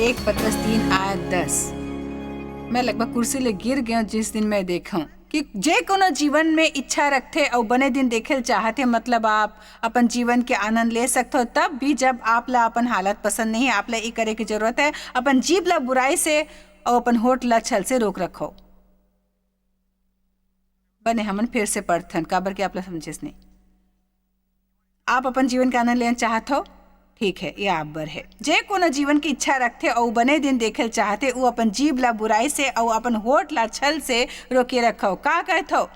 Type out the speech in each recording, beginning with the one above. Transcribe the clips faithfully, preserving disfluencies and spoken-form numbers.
एक पतरस तीन आयत दस। मैं लगभग कुर्सी ले गिर गया जिस दिन मैं देखा कि जे कोनो जीवन में इच्छा रखथे अउ बने दिन देखे ल चाहथे, मतलब आप अपन जीवन के आनंद ले सकथो, तब भी जब आप ला अपन हालत पसंद नहीं है, आप ला ये करे के जरूरत है, अपन जीभ ला बुराई से अउ अपन होठ ला छल से रोक रखो। बने, हमन फिर से पढ़थन, काबर के आप ला समझेस नहीं। आप अपन जीवन के आनंद लेना चाहत हो, ठीक है, ये आप बर है। जे कोनो जीवन की इच्छा रखथे अउ बने दिन देखे ल चाहथे, उ अपन जीभ ला बुराई से अउ अपन होठ ला छल से रोके रखो। का कहथो?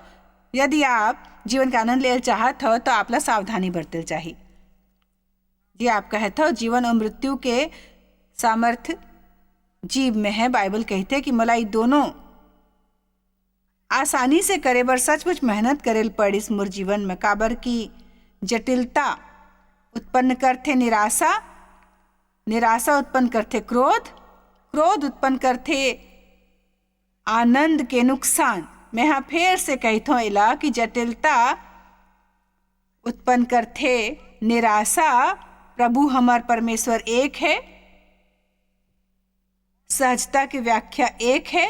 यदि आप जीवन के आनंद ले ल चाहत हो, तो आप ला सावधानी बरते ल चाही। जी, आप कहत हो, जीवन अउ मृत्यु के सामर्थ जीभ में है। बाइबल कहथे कि मोला ई दोनों आसानी से करे बर सचमुच मेहनत करे ल पड़िस मोर जीवन में, काबर कि जटिलता उत्पन्न करथे निराशा, निराशा उत्पन्न करथे क्रोध, क्रोध उत्पन्न करथे आनंद के नुकसान। मैं हा फेर से कहिथों एला कि जटिलता उत्पन्न करथे निराशा। प्रभु हमर परमेश्वर एक है। सहजता के व्याख्या एक है।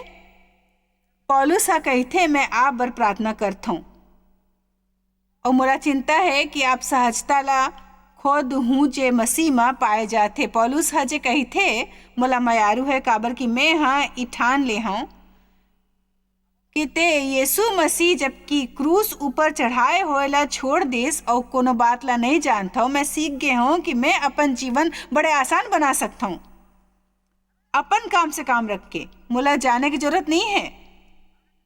पौलुस हा कहिथे, "मैं आप बर प्रार्थना करथों।" अउ मोला चिंता है कि आप सहजता ला खो दुहूं जे मसीह म पाए जाथे। पौलुस हा जे कहिथे, "मोला मयारू है, काबर कि मैं हा ई ठान ले हंव कि ते यीशु मसीह जबकि क्रूस ऊपर चढ़ाए होए ला छोड़ देस अउ कोनो बात ला नहीं जानथव, मैं सीख गे हंव कि मैं अपन जीवन बड़े आसान बना सकथंव।" अपन काम से काम रख के मोला जाने की जरूरत नहीं है।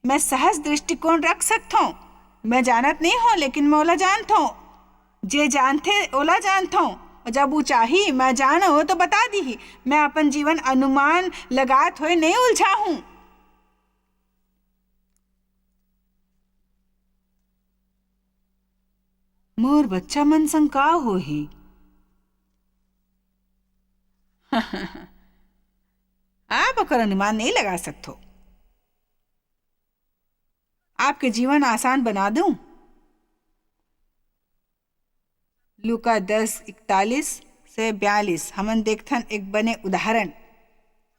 मैं सहज दृष्टिकोण रख सकथों। मैं जानत नहीं हूँ, लेकिन मैं ओला जानथों। जे जानथे, ओला जानथों। जब वो चाही, मैं जानव, तो बता दीही। मैं अपन जीवन अनुमान लगात हुए नहीं उलझा हूँ। मोर बच्चा मन संग का होही? आप ओकर अनुमान नहीं लगा सकथो। आपके जीवन आसान बना दूं। लूका दस इकतालीस से बयालीस, हमन देखथन एक बने उदाहरण।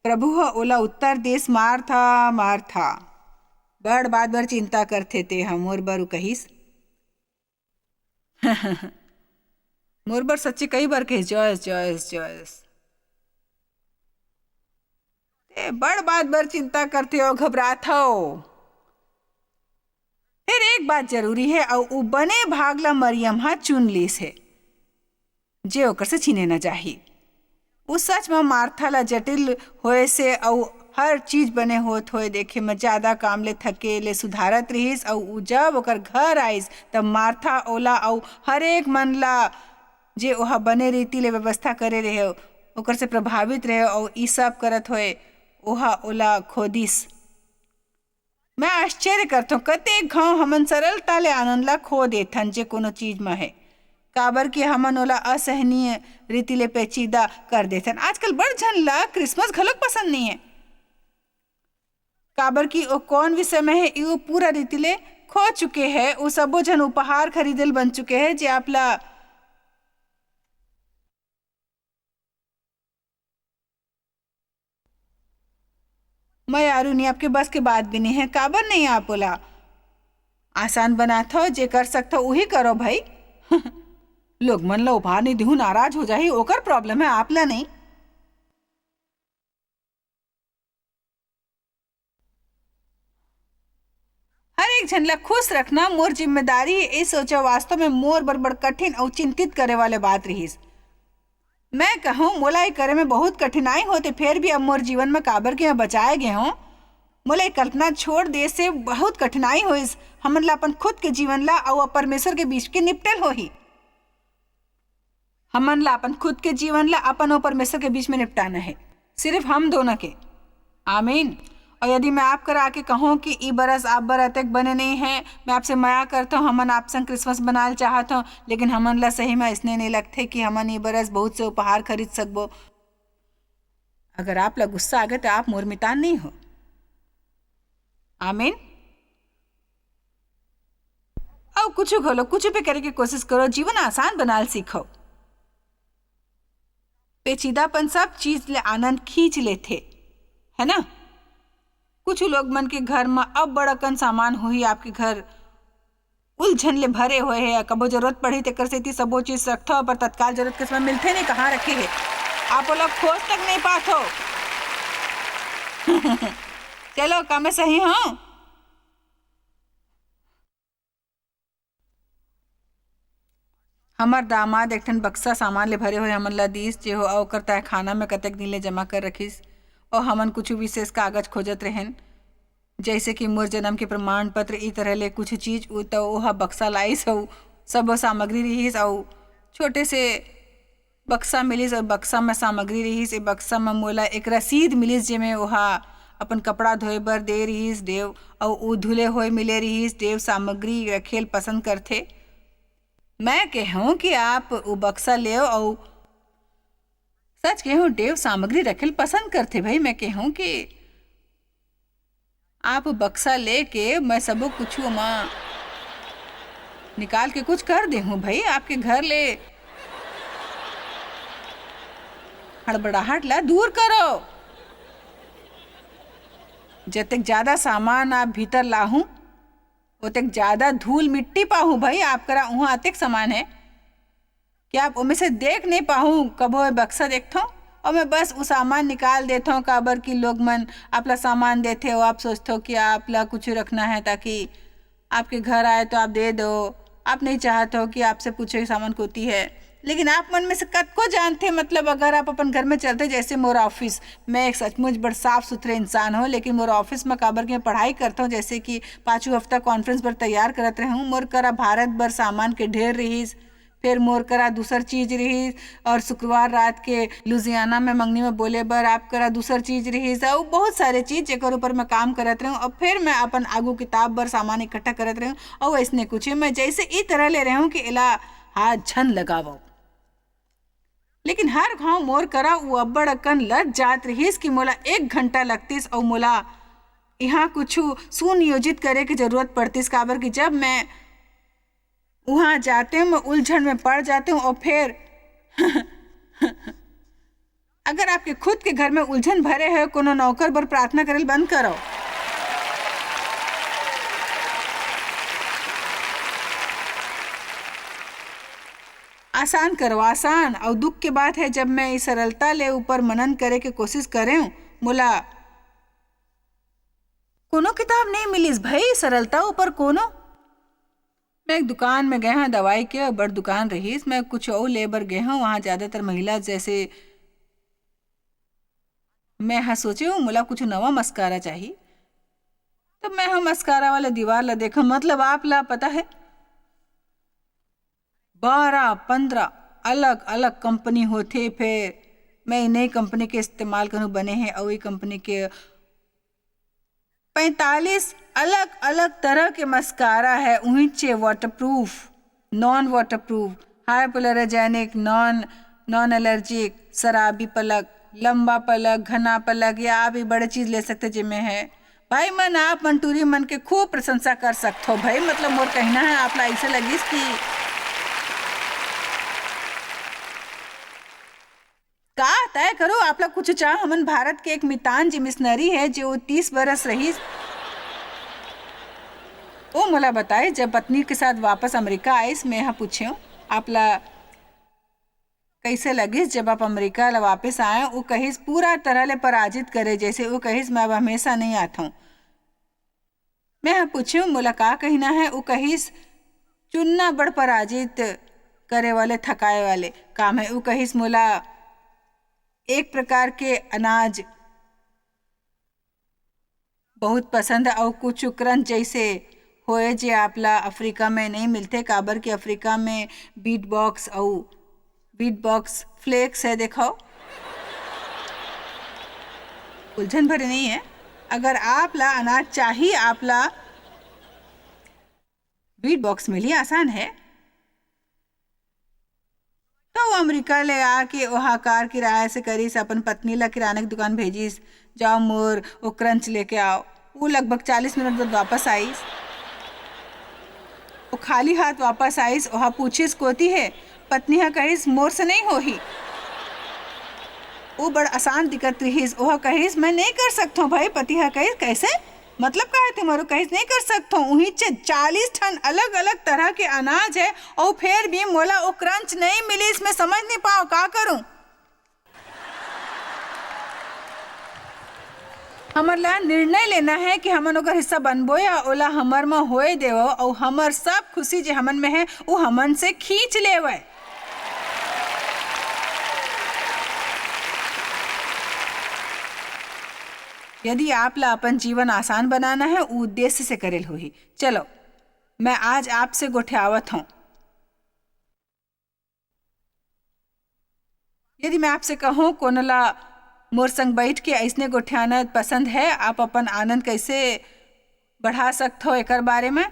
प्रभु ह ओला उत्तर देस, "मार्था, मार्था, बड़ बात बर चिंता करथे ते ह मोर बर," उ कहिस। मोर बर सच्ची कई बार कहिस, "जॉयस, जॉयस, जॉयस, ते बड़ बात बर चिंता करथे अउ घबरात हव।" फिर एक बात जरूरी है, अउ उ बने भाग ला मरियम हा चुन लीस है, जे ओकर से छीने न जाही। उ सच म मार्था ला जटिल होए से अउ हर चीज बने होत होए देखे म ज्यादा काम ले थके ले सुधारत रिहिस, अउ उ जब ओकर घर आइस, तब मार्था ओला अउ हर एक मन ला, जे ओहा बने रीति ले व्यवस्था करे रहे, ओकर से प्रभावित रहे, अउ ई सब करत होए ओहा ओला खोदिस। मैं आश्चर्य करथों, कतेक घांव हमन सरलता ले आनंद ला खो देथन, जे कोनो चीज म है, काबर कि हमन ओला असहनीय रीति ले पेचीदा कर देथन। आजकल बड़ झन ला क्रिसमस घलोक पसंद नहीं है, काबर कि ओ कौन विषय में है, वो पूरा रीति ले खो चुके हैं। वो सबो झन उपहार खरीदे ल बन चुके हैं, जे आप ला मयारू नी, आपके बस के बात भी नहीं है, काबर नहीं आप ओला आसान बनाथो, जे कर सकथो उही करो भाई। लोग मन ला उपहार नहीं दिहू, नाराज हो जाही, ओकर प्रॉब्लम है, आप ला नहीं। हर एक झन ला खुश रखना मोर जिम्मेदारी हे। ए सोचा वास्तव में मोर बर बड़ कठिन अउ चिंतित करे वाले बात रिहिस। मैं कहूँ, मोला ये करे में बहुत कठिनाई होथे, फेर भी अब मोर जीवन में काबर के मैं बचाए गे हूँ। मोला ये कल्पना छोड़ दे से बहुत कठिनाई होइस। हमन ला अपन खुद के जीवन ला अउ परमेश्वर के बीच के निपटल होही। हमन ला अपन खुद के जीवन ला अपन अउ परमेश्वर के बीच में निपटाना है, सिर्फ हम दोनों के। आमीन। और यदि मैं आप करा के कहूँ कि ई बरस आप बर अतेक बने नहीं है, मैं आपसे मया करता हूँ, हमन आप संग क्रिसमस बनाए चाहत हूँ, लेकिन हमन ला सही में इसने नहीं लगते कि हमन ई बरस बहुत से उपहार खरीद सकबो। अगर आप ला गुस्सा आ गए तो आप मोर मितान नहीं हो। आमीन। अउ कुछ घलो, कुछ भी करे के कोशिश करो, जीवन आसान बनाल सीखो। पेचीदापन सब चीज ले आनंद खींच लेथे, है ना? कुछ लोग मन के घर म अब्बड़ अकन सामान होही, आपके घर उलझन ले भरे होए हे, कभो जरूरत पड़ही तेकर सेती सबो चीज रखथव, पर तत्काल जरूरत के समय मिलथे नहीं, कहाँ रखे हे, आप ओला खोज तक नहीं पाथव। चलो, का मैं सही हूँ? हमर दामाद एक ठन बक्सा सामान ले भरे होए हमन ला दीस, जे हो ओकर तहखाना में कतेक दिन ले जमा कर रखिस, और हमन कुछ विशेष कागज खोजत रहेन, जैसे कि मोर जन्म के प्रमाण पत्र, ई तरह ले कुछ चीज। उ तो ओहा बक्सा लाइस, अउ सबो सामग्री रिहिस, अउ छोटे से बक्सा मिलिस, अउ बक्सा में सामग्री रिहिस। ए बक्सा में मोला एक रसीद मिलिस, जेमे ओहा अपन कपड़ा धोए बर दे रिहिस, डेव, अउ उ धुले होए मिले रिहिस, डेव सामग्री रखेल पसंद करथे। मैं कहूँ कि आप उ बक्सा लेव, अउ सच कहूँ, डेव सामग्री रखेल पसंद करथे भाई। मैं कहूँ कि आप बक्सा लेके मैं सबो कुछ ओमा निकाल के कुछ कर देहूँ भाई, आपके घर ले हड़बड़ाहट ला दूर करो। जतेक ज्यादा सामान आप भीतर लाहूं, ओतेक ज्यादा धूल मिट्टी पाहूं भाई। आप करा उहाँ अतेक सामान है कि आप ओमे से देख नहीं पाहूं। कभो ए बक्सा देखथो और मैं बस उ सामान निकाल देथो, काबर कि लोग मन आप ला सामान देथे और आप सोचथो कि आप ला कुछ रखना है, ताकि आपके घर आए तो आप दे दो। आप नहीं चाहत हो कि आपसे पूछे सामान कोती है, लेकिन आप मन में से कतको जानथे, मतलब अगर आप अपन घर में चलथे, जैसे मोर ऑफिस, मैं एक सचमुच बड़ साफ सुथरे इंसान हो, लेकिन मोर ऑफिस में काबर के मैं पढ़ाई करथो, जैसे कि पाँचों हफ्ता कॉन्फ्रेंस बर तैयार करत रहूँ, मोर करा भारत बर सामान के ढेर रहिस, फिर मोर करा दूसर चीज रहिस, और शुक्रवार रात के लुधियाना में मंगनी में बोले बर आप करा दूसर चीज रहिस, अउ बहुत सारे चीज जेकर ऊपर मैं काम करत रहूँ, और फिर मैं अपन आगू किताब बर सामान इकट्ठा करत रहूँ, अउ ऐसने कुछ मैं जैसे ई तरह ले रहूँ कि एला हाथ झन लगावो। लेकिन हर घाव मोर करा उ अब्बड़ अकन लद जात रहिस कि मोला एक घंटा लगतिस, अउ मोला यहाँ कुछ सुनियोजित करे के जरूरत पड़तिस, काबर कि जब मैं वहाँ जाते हूँ, मैं उलझन में पड़ जाते हूँ, और फिर अगर आपके खुद के घर में उलझन भरे है, कोनो नौकर बर प्रार्थना करल बंद करो। आसान करो, आसान। और दुख के बात है, जब मैं इस सरलता ले ऊपर मनन करे के कोशिश करें, मोला कोनो किताब नहीं मिलिस भाई, सरलता ऊपर कोनो। मैं एक दुकान में गए हूँ, दवाई के बड़ दुकान रहीस, मैं कुछ और ले बर गए हूँ, वहाँ ज्यादातर महिला जैसे। मैं हा सोचे हूँ, मोला कुछ नवा मस्कारा चाही। तब मैं हा मस्कारा वाला दीवार ला देखा, मतलब आप ला पता है, बारह पंद्रह अलग अलग कंपनी होथे, फिर मैं नई कंपनी के इस्तेमाल करूँ, बने हैं अउ ये कंपनी के पैंतालीस अलग-अलग तरह के मस्कारा है, उहिंचे waterproof, non waterproof, hypoallergenic, non, non allergic, शराबी पलक, लंबा पलक, घना पलक, या आप ये बड़े चीज ले सकते जिनमें है। भाई मन, आप मन टूरी मन के खूब प्रशंसा कर सकते हो भाई, मतलब मोर कहना है आप ला ऐसे लगिस कि का तय करो, आप ला कुछ चाह। हमन भारत के एक मितान जी मिशनरी है, जो तीस बरस रहीस। ओ मोला बताए, जब पत्नी के साथ वापस अमेरिका आइस, मैं हा पूछेव, आप ला कैसे लगिस, जब आप अमेरिका ला वापस आए? वो कहिस, पूरा तरह ले पराजित करे, जैसे वो कहिस, मैं अब हमेशा नहीं आता हूँ। मैं ह पूछेंव, "मोला का कहना है?" उ कहिस, "चुनना बड़ पराजित करे वाले, थकाए वाले काम है।" उ कहिस, "मोला एक प्रकार के अनाज बहुत पसंद है, अउ कुछ क्रंच जैसे होए, जे आपला अफ्रीका में नहीं मिलते, काबर कि अफ्रीका में बीट बॉक्स अउ बीट बॉक्स फ्लेक्स है, देखो।" उलझन भरे नहीं है। अगर आप ला अनाज चाहिए, आप ला बीट बॉक्स मिली, आसान है। तो वो अमेरिका ले आके ओहा कार किराया से करिस, अपन पत्नी ला किराना के दुकान भेजिस, "जाओ मोर वो क्रंच लेके आओ।" वो लगभग चालीस मिनट बाद वापस आइस। वो खाली हाथ वापस आइस, ओहा पूछिस, "कोती है?" पत्नी हा कहिस, "मोर से नहीं होही।" वो बड़ असान दिखत रिहिस। ओह कहिस, "मैं नहीं कर सकथों भाई।" पति ह कहिस, "कैसे? मतलब का है तुम्हारो?" कहिस, "नहीं कर सकथों। उही च चालीस ठन अलग-अलग तरह के अनाज है, अउ फेर भी मोला वो क्रंच नहीं मिलिस। मैं समझ नहीं पाओ, का करूं?" हमन ला निर्णय लेना है कि हमन ओकर हिस्सा बनबो या ओला हमर म होए देवो, अउ हमर सब खुशी जे हमन में है, वो हमन से खींच लेवय। यदि आप ला अपन जीवन आसान बनाना है, उ उद्देश्य से करेल होही। चलो, मैं आज आपसे गोठियावत हूँ। यदि मैं आपसे कहूँ, कोनो ला मोर संग बैठ के अइसने गोठियाना पसंद है, आप अपन आनंद कैसे बढ़ा सकत हो एकर बारे में?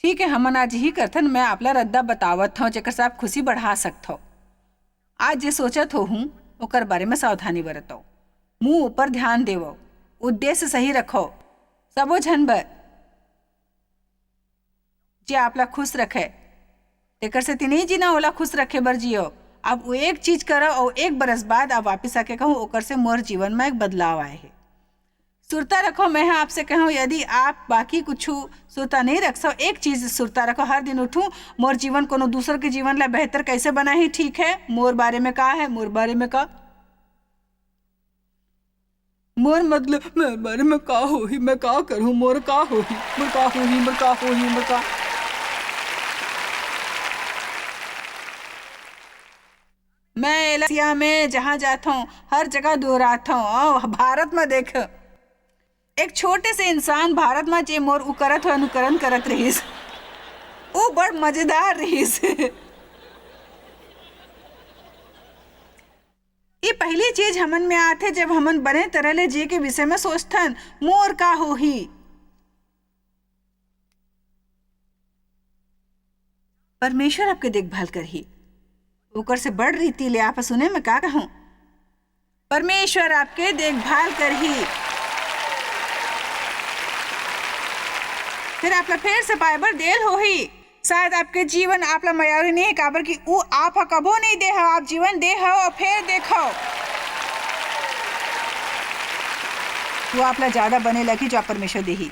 ठीक है, हमन आज यही करथन। मैं आपला रद्दा बतावत हूँ, जेकर से आप खुशी बढ़ा सकत हो। आज जे सोचत हो हूँ, ओकर बारे में सावधानी बरतो। मुंह ऊपर ध्यान देवो, उद्देश्य सही रखो, सबो झन बर, जे आपला खुश रखे, तेकर सेती नहीं जीना, ओला खुश रखे बर जियो। अब वो एक चीज करो और एक बरस बाद आप वापिस आके कहूँ, "ओकर से मोर जीवन में एक बदलाव आए हे।" सुरता रखो, मैं ह आपसे कहूँ, यदि आप बाकी कुछ सुरता नहीं रख सो, एक चीज सुरता रखो, हर दिन उठूं, मोर जीवन कोनो दूसर के जीवन ला बेहतर कैसे बनाही, ठीक है, मोर बारे में का है, मोर बारे में का, मोर मतलब, मोर बारे में का होही, मैं का करूँ, मोर का होही, मोर का होही, मोर का होही, मोर का। मैं एला एशिया में जहाँ जात हूँ, हर जगह दोहरात हूँ। आओ, भारत में देख, एक छोटे से इंसान भारत में जे मोर उ करत हो, अनुकरण करत रहिस, वो बड़ मजेदार रहिस। ये पहली चीज हमन में आथे, जब हमन बने तरह ले जिए के विषय में सोचथन, मोर का होही। परमेश्वर आपके देखभाल करही। ओकर से बड़ रीति ले आप सुने, मैं का कहूँ, परमेश्वर आपके देखभाल करही। फिर आपला फेर से पाए बर देर होही। शायद आपके जीवन आपला मयारू नहीं है, काबर कि उ आप ह कभो नहीं दे हव, आप जीवन दे हव और फेर देखो, वो आपला ज्यादा बने लगही, जो आप परमेश्वर देही।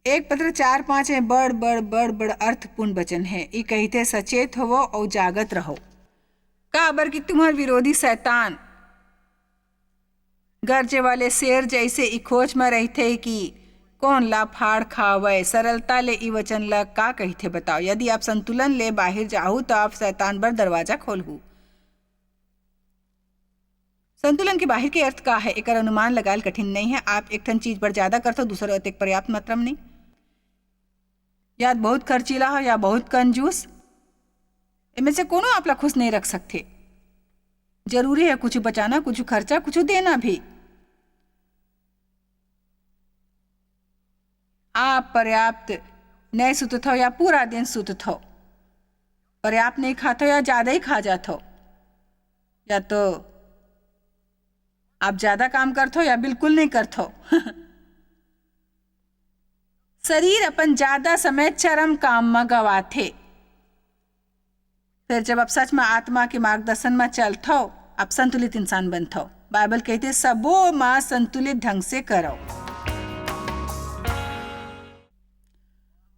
एक पत्र चार पाँच में बड़, बड़, बड़, बड़ अर्थपूर्ण वचन है। ई कहिथे, "सचेत होवो अउ जागत रहो, काबर कि तुम्हर विरोधी शैतान गरजे वाले शेर जैसे ई खोज म रहिथे कि कोन ला फाड़ खावय।" सरलता ले ई वचन ला का कहिथे बताओ? यदि आप संतुलन ले बाहिर जाहू, त आप शैतान बर दरवाजा खोलहू। संतुलन के बाहिर के अर्थ का है, एकर अनुमान लगायल कठिन नहीं है। आप एक ठन चीज बर ज्यादा करथो, दूसर ओतेक पर्याप्त मात्रा में नहीं। या बहुत खर्चीला हो या बहुत कंजूस, एमे से कोनो आपला खुश नहीं रख सकथे। जरूरी है कुछ बचाना, कुछ खर्चा, कुछ देना भी। आप पर्याप्त नहीं सुतत हो या पूरा दिन सुतत हो, पर्याप्त नहीं खात हो या ज्यादा ही खा जात हो, या तो आप ज्यादा काम करत हो या बिल्कुल नहीं करत हो। शरीर अपन ज्यादा समय चरम काम म गवाथे। फिर जब आप सच म आत्मा के मार्गदर्शन म चलथव, आप संतुलित इंसान बनथव। बाइबल कहिथे, "सबो म संतुलित ढंग से करव।"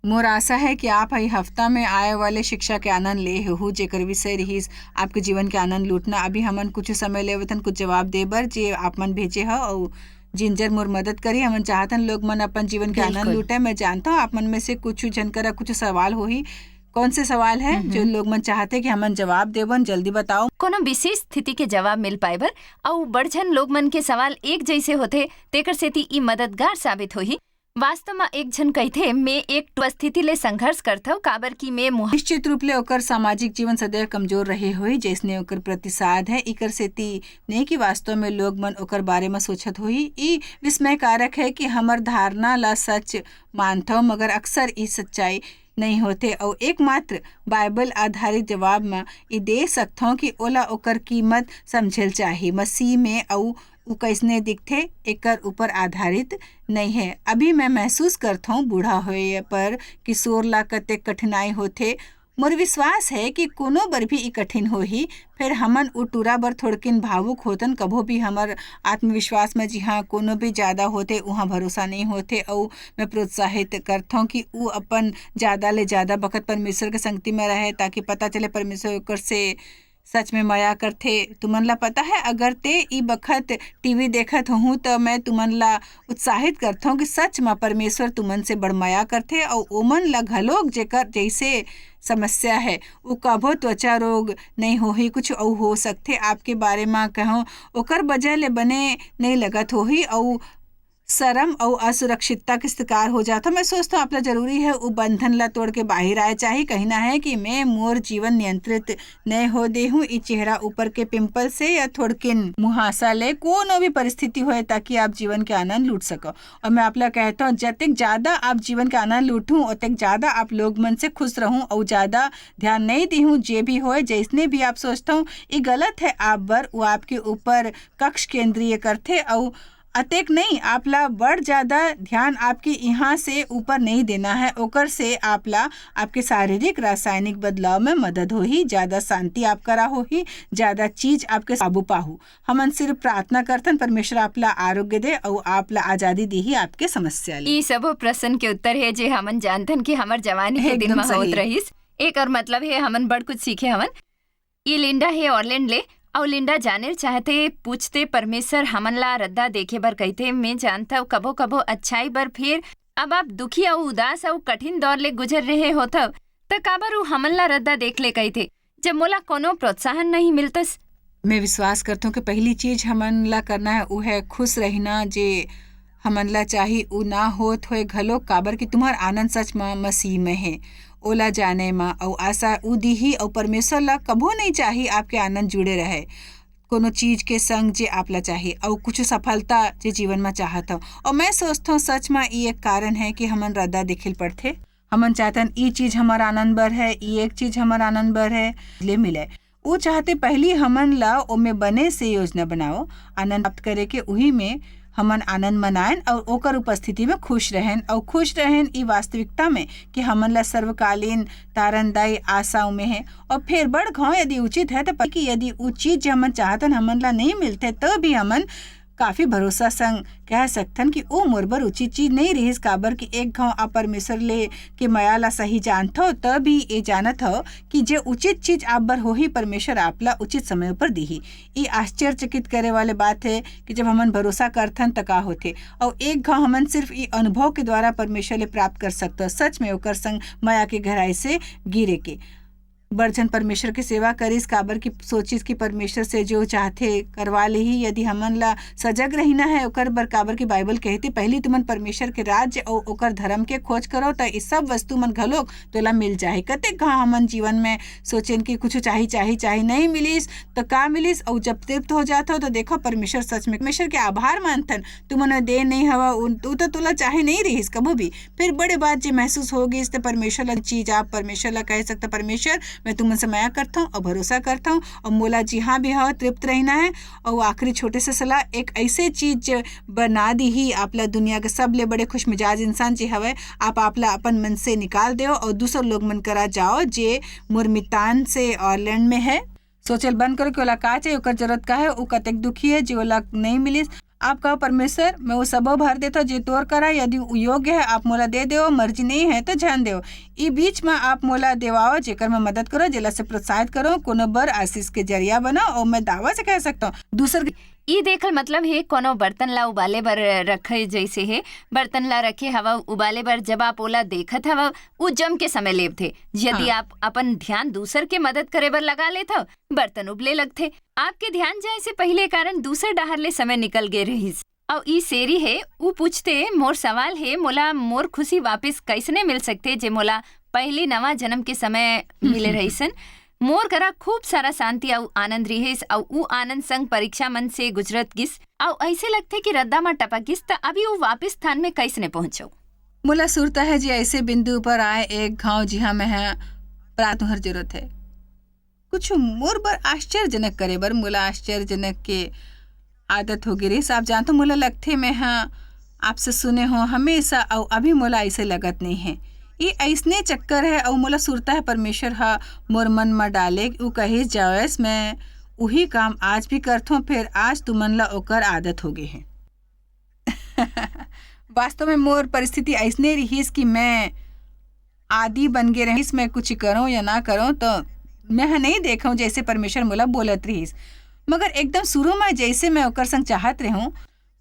मोर आशा है कि आप ह ई हफ्ता में आए वाले शिक्षा के आनंद ले होहू, जेकर विषय रिहिस आपके जीवन के आनंद लूटना। अभी हमन कुछ समय लेवतन कुछ जवाब दे बर, जे आप मन भेजे ह, अउ जिन जर मोर मदद करी। हमन चाहतन लोग मन अपन जीवन के आनंद बिल्कुल। लूटे। मैं जानता हूँ आप मन में से कुछ झन करा कुछ सवाल होही। कौन से सवाल है हम्म। जो लोग मन चाहते कि हमन जवाब देवन, जल्दी बताओ। कोनो विशेष स्थिति के जवाब मिल पाए बर अउ बड़ झन लोग मन के सवाल एक जैसे होथे, तेकर सेती ई मददगार साबित होही। वास्तव म एक झन कहिथे, "मैं एक ठो स्थिति ले संघर्ष करथव, काबर कि मैं मुहा-" निश्चित रूप ले ओकर सामाजिक जीवन सदैव कमजोर रहे होही, जैसने ओकर प्रतिसाद है। इकर सेती नहीं कि वास्तव में लोग मन ओकर बारे म सोचत होही। ई विस्मयकारक है कि हमर धारणा ला सच मानथव, मगर अक्सर ई सच्चाई नहीं होथे, अउ एकमात्र बाइबल आधारित जवाब म ई दे सकथव कि ओला ओकर कीमत समझेल चाही। मसीह में अउ उ कइसने दिखथे, एकर ऊपर आधारित नइ हे। अभी मैं महसूस करथौं, बूढ़ा होए पर किशोर ला कतेक कठिनाई होथे, मोर विश्वास हे कि कोनो बर भी ई कठिन होही, फेर हमन उ टूरा बर थोड़किन भावुक होतन। कभो भी हमर आत्मविश्वास म जिहाँ कोनो भी ज्यादा होथे, उहाँ भरोसा नइ होथे, अउ मैं प्रोत्साहित करथौं कि उ अपन ज्यादा ले ज्यादा बखत परमेश्वर के संगति म रहे, ताकि पता चले परमेश्वर ओकर से सच में मया करथे। तुमन ला पता है, अगर ते ई बखत टीवी देखत होहू, त मैं तुमन ला उत्साहित करथौं कि सच म परमेश्वर तुमन से बड़ मया करथे, अउ ओमन ला घलोक, जेकर जइसे समस्या है, उ कभो त्वचा रोग नइ होही, कुछ अउ हो सकथे। आपके बारे म कहूँ, ओकर वजह ले बने नइ लगत होही, अउ शरम अउ असुरक्षितता के शिकार हो जात हो। मैं सोचथौं, आप ला जरूरी है उ बंधन ला तोड़ के बाहिर आए चाही। कहना है कि मैं मोर जीवन नियंत्रित नए हो दे हूँ, ई चेहरा ऊपर के पिंपल से या थोड़किन मुहासा ले, कोनो भी परिस्थिति होए, ताकि आप जीवन के आनंद लूट सको। और मैं आप ला कहता हूँ, जतेक ज्यादा आप जीवन के आनंद लूटू, ओतेक ज्यादा आप लोग मन से खुश रहू और ज्यादा ध्यान नहीं दीहू। जे भी होए, जैसने भी आप सोचता हूँ, ये गलत है आप बर, वो आपके ऊपर कक्ष केंद्रीय करथे और अतेक नहीं, आप ला बड़ ज्यादा ध्यान आपके यहाँ से ऊपर नहीं देना है। ओकर से आप ला आपके शारीरिक रासायनिक बदलाव में मदद होही, ज्यादा शांति आप करा होही, ज्यादा चीज आपके काबू पाहू। हमन सिर्फ प्रार्थना करथन, परमेश्वर आप ला आरोग्य दे और आप ला आजादी दीही आपके समस्या ले। ई सबो प्रश्न के उत्तर है जे हमन जानथन कि हमर जवानी के दिन एकदम में होत सही। रहिस। एक और मतलब है, हमन बड़ कुछ सीखे हवन। ई लिंडा हे ऑरलैंड ले, अउ लिंडा जाने ल चाहते, पूछते, "परमेश्वर हमन ला रद्दा देखे बर कहिथे। मैं जानथव, कभो-कभो अच्छाई बर, फेर अब आप दुखी अउ उदास अउ कठिन दौर ले गुजर रहे होथव, त काबर उ हमन ला रद्दा देख ले कहिथे, जब मोला कोनो प्रोत्साहन नहीं मिलतस?" मैं विश्वास करथौं कि पहली चीज हमन ला करना है, वो है खुश रहना। जे हमन ला चाही, उ ना होत होए घलो, काबर कि तुम्हार आनंद सच म मसीह में हे। ओला जाने म अउ आशा उ दीही, अउ परमेश्वर ला कभो नहीं चाही आपके आनंद जुड़े रहे। कोनो चीज के संग जे आप ला चाही, अउ कुछ सफलता जे जीवन म चाहत हव। अउ मैं सोचथौं, सच म ई एक कारण है कि हमन रद्दा देखे ल पड़थे। हमन चाहथन, ई चीज हमर आनंद बर है, ई एक चीज हमर आनंद बर है, ले मिले। वो चाहते पहली हमन ला ओमे बने से योजना बनाओ, आनंद प्राप्त करे के उही में हमन आनंद मनाएन और ओकर उपस्थिति में खुश रहेन और खुश रहेन ई वास्तविकता में कि हमन ला सर्वकालीन तारनदायी आशा उमे है। और फिर बड़ घाव यदि उचित है तो प-, कि यदि उ चीज जे हमन चाहतन हमन ला नहीं मिलते, तो भी हमन काफी भरोसा संग कह सकथन कि ओ मोर बर उचित चीज नहीं रहिस, काबर कि एक घाव आप परमेश्वर ले के मया ला सही जानथो, त भी ये जानत हो कि जे उचित चीज आप बर होही, परमेश्वर आप ला उचित समय पर दीही। ये आश्चर्यचकित करे वाले बात है कि जब हमन भरोसा करथन, त का होथे। और एक घाव हमन सिर्फ ये अनुभव के द्वारा परमेश्वर ले प्राप्त कर सकथो, सच में ओकर संग मया के गहराई से गिरे के। बड़ झन परमेश्वर के सेवा करिस, काबर कि सोचिस कि परमेश्वर से जो चाहथे, करवा लेही। यदि हमन ला सजग रहिना है ओकर बर, काबर कि बाइबल कहथे, "पहली तुमन परमेश्वर के राज्य अउ ओकर धर्म के खोज करो, त ये सब वस्तु मन घलोक तोला मिल जाही।" कतेक घाव हमन जीवन में सोचेन कि कुछ चाही, चाही, चाही, नहीं मिलिस, त का मिलिस? अउ जब तृप्त हो जात हो, त देखो, परमेश्वर सच में, परमेश्वर के आभार मानथन, तुमन दे नहीं हवा, उ, उ तो तोला चाहे नहीं रहिस कभू भी। फिर बड़े बात जे महसूस हो गइस, त परमेश्वर ला चीज, आप परमेश्वर ला कह सकता, "परमेश्वर, मैं तुमन से मया करथौं और भरोसा करथौं और मोला जिहाँ भी हव, तृप्त रहना है।" और आखिरी छोटे से सलाह, एक ऐसे चीज बना दीही आप ला दुनिया के सबले बड़े खुशमिजाज इंसान जे हवय, आप, आप ला अपन मन से निकाल देव और दूसर लोग मन करा जाओ, जे मोर मितान से ऑरलैंड में है। सोचल बंद करो कि ओला का चाहिए, ओकर जरूरत का है, उ कतेक दुखी है जे ओला नहीं मिलिस। आप कहो, "परमेश्वर, मैं वो सबो भर देथव जे तोर करा, यदि उ योग्य है, आप मोला दे देव, मर्जी नहीं है, तो जान देव।" ई बीच में आप मोला देवाओ, जेकर मैं मदद करो, जेला से प्रोत्साहित करो, कोनो बर आशीष के जरिया बनाओ, और मैं दावा से कह सकता हूँ, दूसर के ई देखल मतलब हे, कोनो बर्तन ला उबाले बर रखे जैसे हे, बर्तन ला रखे हवा उबाले बर, जब आप ओला देखत हवा, उ जम के समय लेवथे। यदि हाँ। आप अपन ध्यान दूसर के मदद करे बर लगा लेत हव, बर्तन उबले लगथे। आपके ध्यान जाए से पहिले कारण दूसर डहार ले समय निकल गे रहिस। अउ ई सेरी हे, उ पूछते, "मोर सवाल हे, मोला मोर खुशी वापिस कइसने मिल सकथे, जे मोला पहिली नवा जन्म के समय मिले रहिसन?" मोर करा खूब सारा शांति अउ आनंद रिहिस, अउ उ आनंद संग परीक्षा मन से गुजरत गिस, अउ अइसे लगथे कि रद्दा म टपक गिस, त अभी उ वापिस स्थान में कइसने पहुंचो? मोला सुरता है जी, अइसे बिंदु पर आए एक घाव, जिहां मैं ह प्रार्थना हर जरूरत है। कुछ मोर बर आश्चर्यजनक करे बर मोला आश्चर्यजनक के आदत हो गे रहिस। आप जानथो, मोला लगथे, मैं ह आपसे सुने हो हमेशा, अउ अभी मोला अइसे लगत नहीं है। ये अइसने चक्कर है, अउ मोला सुरता है परमेश्वर ह मोर मन म डाले, उ कहिस, "जॉयस, मैं उही काम आज भी करथों, फिर आज तुमन ला ओकर आदत हो गे हे।" वास्तव में मोर परिस्थिति अइसने रिहिस कि मैं आदी बन गे रहिस, मैं कुछ करूं या ना करूं, तो मैं ह नहीं देखूं जैसे परमेश्वर मोला बोलत रिहिस। मगर एकदम शुरू में जैसे मैं ओकर संग चाहत रहूं,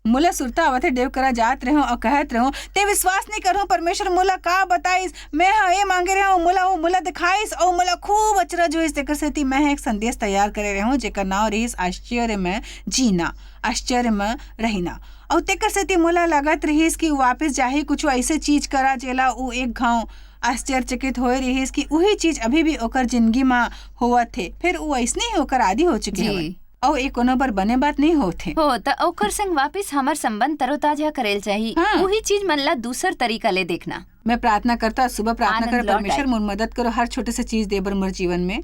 मोला सुरता आवत हे, देव करा जात रहूं और कहत रहूं, "ते विश्वास नहीं करहूं, परमेश्वर मोला का बताइस, मैं ह ए मांगे रहूं, मोला वो मोला दिखाइस और मोला खूब अचरज होइस।" तेकर सेती मैं ह एक संदेश तैयार करे रहूं, जेकर नाम रहिस आश्चर्य में जीना, आश्चर्य में रहना। और तेकर सेती मोला लगत रहिस कि वापस जाही कुछ ऐसे चीज करा, जेला वो एक घाव आश्चर्यचकित होए रहिस कि उही चीज अभी भी ओकर जिंदगी में होवत हे। फिर वो ऐसने ही ओकर आदी हो चुके जी। हवय। अउ ए कोनो बर बने बात नहीं होत हे। हो, त ओकर संग वापिस हमर संबंध तरोताजा करेल चाही। हाँ। उही चीज मन ला दूसर तरीका ले देखना। मैं प्रार्थना करता, सुबह प्रार्थना आनंद करो, लौट "परमेश्वर, आए। मोर मदद करो हर छोटे से चीज दे बर मोर जीवन में।"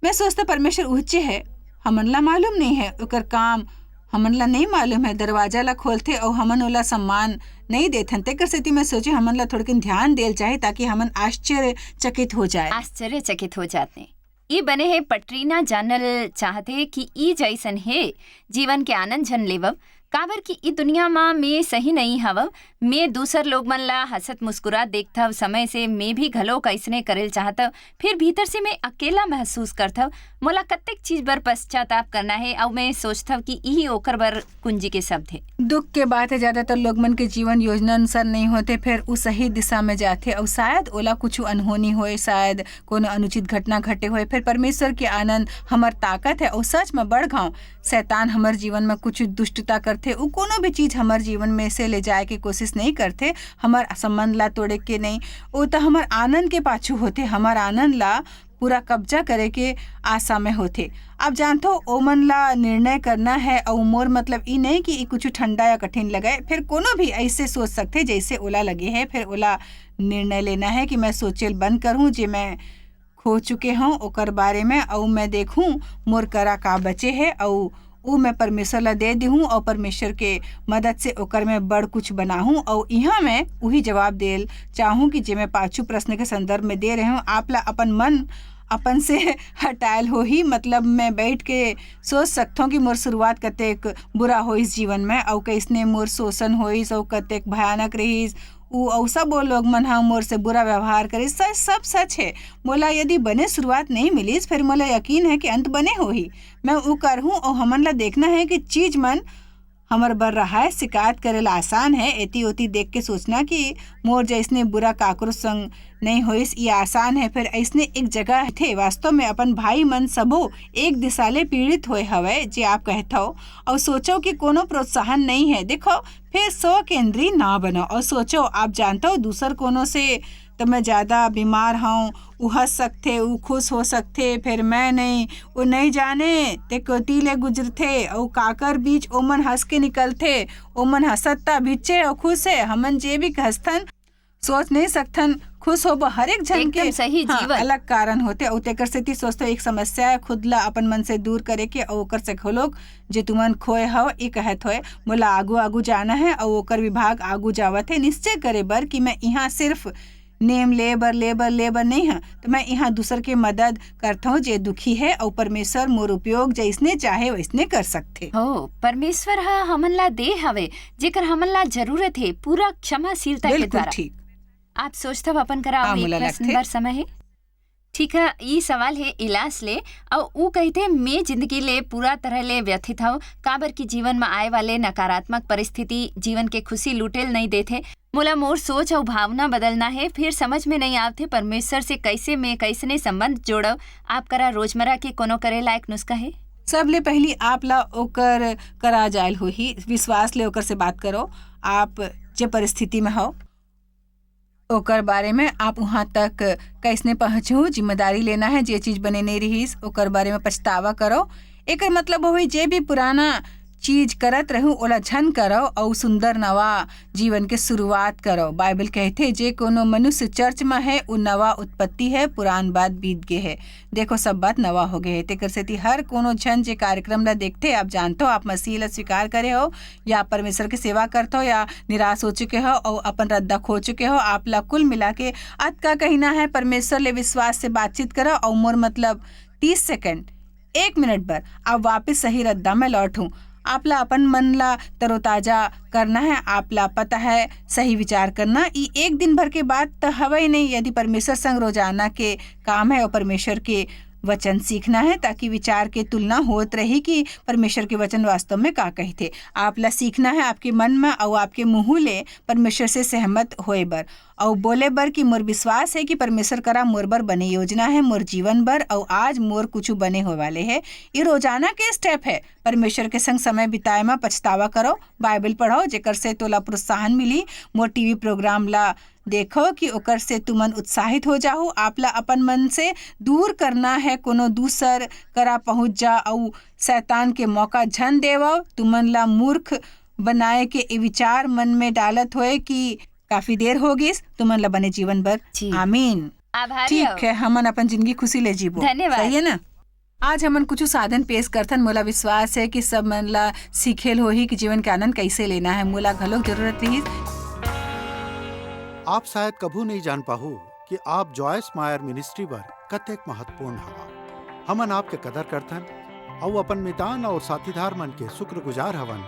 मैं सोचता, "परमेश्वर उहचे है, हमन ला मालूम नहीं है, ओकर काम हमन ला नहीं मालूम है, दरवाजा ला खोलथे अउ हमन ओला सम्मान नहीं देथन।" तेकर सेती मैं सोचे, हमन ला थोड़किन ध्यान देल चाही, ताकि हमन आश्चर्यचकित हो जाए। आश्चर्यचकित हो जाते। ई बने हे पटरीना जानल चाहथे कि ई जइसन हे जीवन के आनंद झन लेवव, काबर कि ई दुनिया म में सही नइ हवव। में दूसर लोग मन ला हंसत मुस्कुरात देखथव, समय से में भी घलोक अइसने करेल चाहथव, फिर भीतर से में अकेला महसूस करथव। मोला कतेक चीज बर पश्चाताप करना हे, अउ में सोचथव कि इही ओकर बर कुंजी के शब्द हे। दुख के बात हे, ज्यादातर लोग मन के जीवन योजना अनुसार नहीं होते, फिर उ सही दिशा में जाथे, अउ शायद ओला कुछ अनहोनी होए, शायद कोनो अनुचित घटना घटे होए, फिर परमेश्वर के आनंद हमर ताकत है। अउ सच में बड़ घाव शैतान हमर जीवन में कुछ दुष्टता करथे, उ कोनो भी चीज हमर जीवन में से ले जाए के कोशिश नहीं करथे, हमर संबंध ला तोड़े के नहीं, वो तो हमर आनंद के पाछू होथे, हमर आनंद ला पूरा कब्जा करे के आशा में होथे। आप जानथो, ओमन ला निर्णय करना है, अउ मोर मतलब ई नहीं कि ई कुछ ठंडा या कठिन लगे, फिर कोनो भी ऐसे सोच सकथे जैसे ओला लगे है, फिर ओला निर्णय लेना है कि मैं सोचेल बंद करूं जे मैं खो चुके हूं ओकर बारे में, अउ मैं देखूं मोर करा का बचे है, अउ उ मैं परमेश्वर ला दे दिहूं, अउ परमेश्वर के मदद से ओकर मैं बड़ कुछ बनाहूं। अउ इहां मैं उही जवाब देल चाहूं कि जे मैं पाछू प्रश्न के संदर्भ में दे रहे हूं, आप ला अपन मन अपन से हटायल होही। मतलब, मैं बैठ के सोच सकथों कि मोर शुरुआत कतेक बुरा होइस जीवन में, अउ कैसने मोर शोषण होइस, अउ कतेक भयानक रहिस उ, अउ सब वो लोग मन ह मोर से बुरा व्यवहार करिस। सच, सब सच है। मोला यदि बने शुरुआत नहीं मिलिस, फिर मोला यकीन है कि अंत बने होही। मैं उ करहूं, अउ हमन ला देखना है कि चीज मन हमर बर रहाय। शिकायत करे ला आसान है, एती ओती देख के सोचना कि मोर जैसने बुरा काकरो संग नहीं होइस, ये आसान है। फिर ऐसने एक जगह थे, वास्तव में अपन भाई मन सबो एक दिशा ले पीड़ित होए हवय, जे आप कहथव, अउ सोचो कि कोनो प्रोत्साहन नहीं है। देखो, फिर स्व केंद्री ना बनो अउ सोचो, आप जानथव, दूसर कोनो से तो मैं ज्यादा बीमार हूं, उ हंस सकथे, उ खुश हो सकथे, फिर मैं नहीं, वो नहीं जाने ते कोती ले गुजरथे, अउ काकर बीच ओमन हंस के निकलथे, ओमन हंसत ता बिचे अउ खुश है। हमन जे भी हंसथन, सोच नहीं सकथन, खुश होबो। हर एक झन एकदम के, सही, हाँ, जीवन। अलग कारण होथे, अउ तेकर सेती सोचथो, एक समस्या है, खुद ला अपन मन से दूर करे के, अउ ओकर से घलोक जे तुमन खोए हव, ई कहत होए, मोला आगू, आगू जाना है, अउ ओकर विभाग आगू जावत है, निश्चय करे बर कि मैं इहाँ सिर्फ नेम ले बर, ले बर, ले बर नहीं है, तो मैं इहाँ दूसर के मदद करथव, जे दुखी है, अउ परमेश्वर मोर उपयोग जैसने चाहे वैसने कर सकथे। हो, परमेश्वर ह हमन ला दे हवे, जेकर हमन ला जरूरत हे, पूरा क्षमाशीलता के बिल्कुल द्वारा। ठीक। आप सोचथव अपन करा हाँ, अउ एक मोला प्रश्न लगथे। बर समय हे? ठीक है, ई सवाल हे इलास ले, अउ ऊ कहिथे, "मैं जिंदगी ले पूरा तरह ले व्यथित हव, काबर कि जीवन में आए वाले नकारात्मक परिस्थिति जीवन के खुशी लूटेल नहीं देथे। मोला मोर सोच अउ भावना बदलना हे, फिर समझ में नहीं आवथे परमेश्वर से कैसे मैं कैसने संबंध जोड़व।" आप करा रोजमर्रा के कोनो करे लायक नुस्खा हे? सबले पहली आप ला ओकर करा जायल होही, विश्वास ले ओकर से बात करो। आप जे परिस्थिति में हव, ओकर बारे में आप उहाँ तक कैसने पहुँचहू, जिम्मेदारी लेना है, जे चीज बने नहीं रहिस, ओकर बारे में पछतावा करो। एकर मतलब होही, जे भी पुराना चीज करत रहू, ओला झन करव अउ सुंदर नवा जीवन के शुरुआत करव। बाइबल कहथे, "जे कोनो मनुष्य चर्च म हे, उ नवा उत्पत्ति हे, पुरान बात बीत गे हे। देखो, सब बात नवा हो गे हे।" तेकर सेती हर कोनो झन जे कार्यक्रम ला देखथे, आप जानथो, आप मसीह ला स्वीकार करे हो या परमेश्वर के सेवा करथो या निराश हो चुके हो अउ अपन रद्दा खो चुके हो, आप ला कुल मिला के अतका कहिना हे, परमेश्वर ले विश्वास से बातचीत करो अउ मोर मतलब तीस सेकंड, एक मिनट बर आप वापस सही रद्दा में लौट हूँ। आप ला अपन मन ला तरोताजा करना है, आप ला पता है सही विचार करना। ई एक दिन भर के बात तो हवे ही नहीं। यदि परमेश्वर संग रोजाना के काम है और परमेश्वर के वचन सीखना है, ताकि विचार के तुलना होत रही कि परमेश्वर के वचन वास्तव में का कहथे। आप ला सीखना है आपके मन में और आपके मुंह ले परमेश्वर से सहमत होए बर अउ बोले बर कि मोर विश्वास है कि परमेश्वर करा मोर बर बने योजना है, मोर जीवन बर, अउ आज मोर कुछ बने होए वाले है। ये रोजाना के स्टेप है। परमेश्वर के संग समय बिताए म पछतावा करो, बाइबल पढ़ो, जेकर से तोला प्रोत्साहन मिली। मोर टीवी प्रोग्राम ला देखो कि ओकर से तुमन उत्साहित हो जाहू। आप ला अपन मन से दूर करना है, कोनो दूसर करा पहुंच जा अउ शैतान के मौका झन देवव। तुमन ला मूर्ख बनाए के ए विचार मन में डालत होए कि काफी देर हो गिस, तुमन ला बने जीवन बर। जी। आमीन। आभारी ठीक हव। है, हमन अपन जिंदगी खुशी ले जीबो। धन्यवाद। सही है ना? आज हमन कुछ साधन पेश करथन। मोला विश्वास है कि सब मन ला सीखेल होही कि जीवन के आनंद कैसे लेना है। मोला घलोक जरूरत रही। आप शायद कभू नहीं जान पाहू कि आप जॉयस मायर मिनिस्ट्री बर कतेक महत्वपूर्ण हवा। हमन आपके कदर करथन अउ अपन मितान और साथीदार मन के शुक्रगुजार हवन,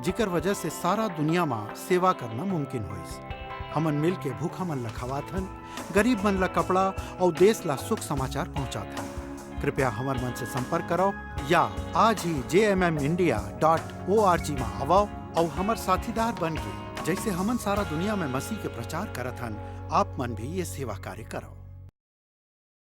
जिकर वजह से सारा दुनिया मा सेवा करना मुमकिन होइस। हमन मिल के भूखा मन ला खवाथन, गरीब मन ला कपड़ा अउ देश ला सुख समाचार पहुंचाथन। कृपया हमर मन से संपर्क करो या आज ही जे M M India dot O R G मा आवव अउ हमर साथीदार बन के, जैसे हमन सारा दुनिया में मसीह के प्रचार करत हन, आप मन भी ये सेवा कार्य करो।